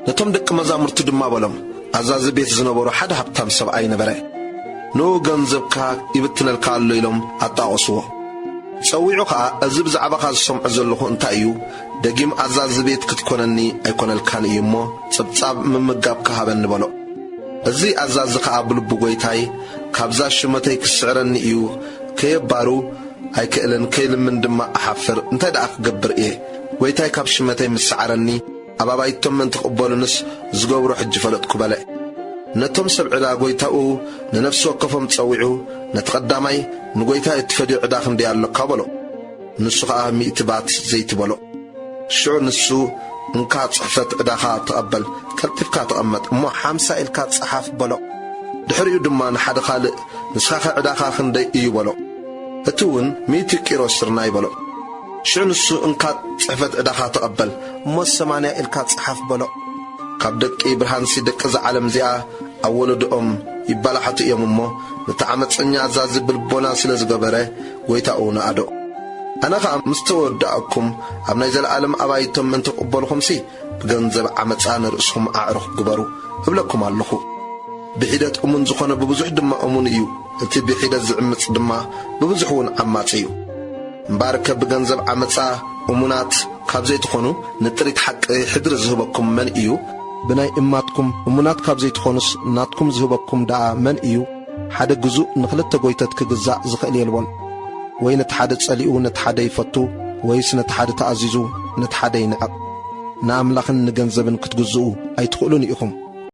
ነቶም ደቂ መዛሙርቱ ድማ በሎም፣ ኣዛዚ ቤት ዝነበሮ ሓደ ሃብታም ሰብኣይ ነበረ። ንኡ ገንዘብካ ይብትነልካ ኣሎ ኢሎም ኣጣቐስዎ። ጸዊዑ ኸኣ፣ እዚ ብዛዕባኻ ዝሰምዖ ዘለኹ እንታይ እዩ? ደጊም ኣዛዚ ቤት ክትኮነኒ ኣይኮነልካን እዩ እሞ፣ ጸብጻብ ምምጋብካ ሃበኒ በሎ። እዚ ኣዛዚ ኸኣ ብልቡ፣ ጎይታይ፣ ካብዛ ሽመተይ ክስዕረኒ እዩ፣ ከየባሩ ኣይክእልን፣ ከይልምን ድማ እሓፍር። እንታይ ደኣ ክገብር እየ? ጎይታይ ካብ ሽመተይ ምስ ሰዓረኒ፣ ኣብ ኣባይቶም ምእንቲ ክቕበሉንስ ዝገብሮ ሕጂ ፈለጥኩ በለ። ነቶም ሰብ ዕዳ ጎይታኡ ንነፍሲ ወከፎም ጸዊዑ፣ ነቲ ቀዳማይ፣ ንጎይታይ እትፈድዮ ዕዳ ክንደይ ኣሎካ በሎ። ንሱ ኸኣ ሚእቲ ባት ዘይቲ በሎ። ሽዑ ንሱ፣ እንካ ጽሕፈት ዕዳኻ ተቐበል፣ ቀልጢፍካ ተቐመጥ፣ እሞ ሓምሳ ኢልካ ጸሓፍ በሎ። ድሕሪኡ ድማ ንሓደ ካልእ፣ ንስኻኸ ዕዳኻ ክንደይ እዩ በሎ። እቲ እውን ሚእቲ ቂሮስ ስርናይ በሎ። ሽዑ ንሱ፣ እንካ ጽሕፈት ዕዳኻ ተቐበል፣ እሞ ሰማንያ ኢልካ ጸሓፍ በሎ። ካብ ደቂ ብርሃንሲ ደቂ እዛ ዓለም እዚኣ ኣብ ወለዶኦም ይባላሓቱ እዮም እሞ፣ ነቲ ዓመፀኛ ኣዛዚ ብልቦና ስለ ዝገበረ፣ ጎይታኡ ነኣዶ። ኣነ ኸኣ ምስ ተወዳእኩም፣ ኣብ ናይ ዘለኣለም ኣባይቶም ምእንቲ ክቕበልኹምሲ፣ ብገንዘብ ዓመፃ ንርእስኹም ኣዕሩኽ ግበሩ እብለኩም ኣለኹ። ብሒደት እሙን ዝኾነ ብብዙሕ ድማ እሙን እዩ፣ እቲ ብሒደት ዝዕምጽ ድማ ብብዙሕ እውን ዓማጺ እዩ። እምበኣርከ ብገንዘብ ዓመጻ እሙናት ካብ ዘይትኾኑ፣ ንጥሪት ሓቂ ሕድሪ ዝህበኩም መን እዩ? ብናይ እማትኩም እሙናት ካብ ዘይትኾኑስ፣ ናትኩም ዝህበኩም ደኣ መን እዩ? ሓደ ግዙእ ንኽልተ ጐይተት ክግዛእ ዝኽእል የልቦን። ወይ ነቲ ሓደ ጸሊኡ ነቲ ሓደ ይፈቱ፣ ወይስ ነቲ ሓደ ተኣዚዙ ነቲ ሓደ ይንዕቕ። ንኣምላኽን ንገንዘብን ክትግዝኡ ኣይትኽእሉን ኢኹም።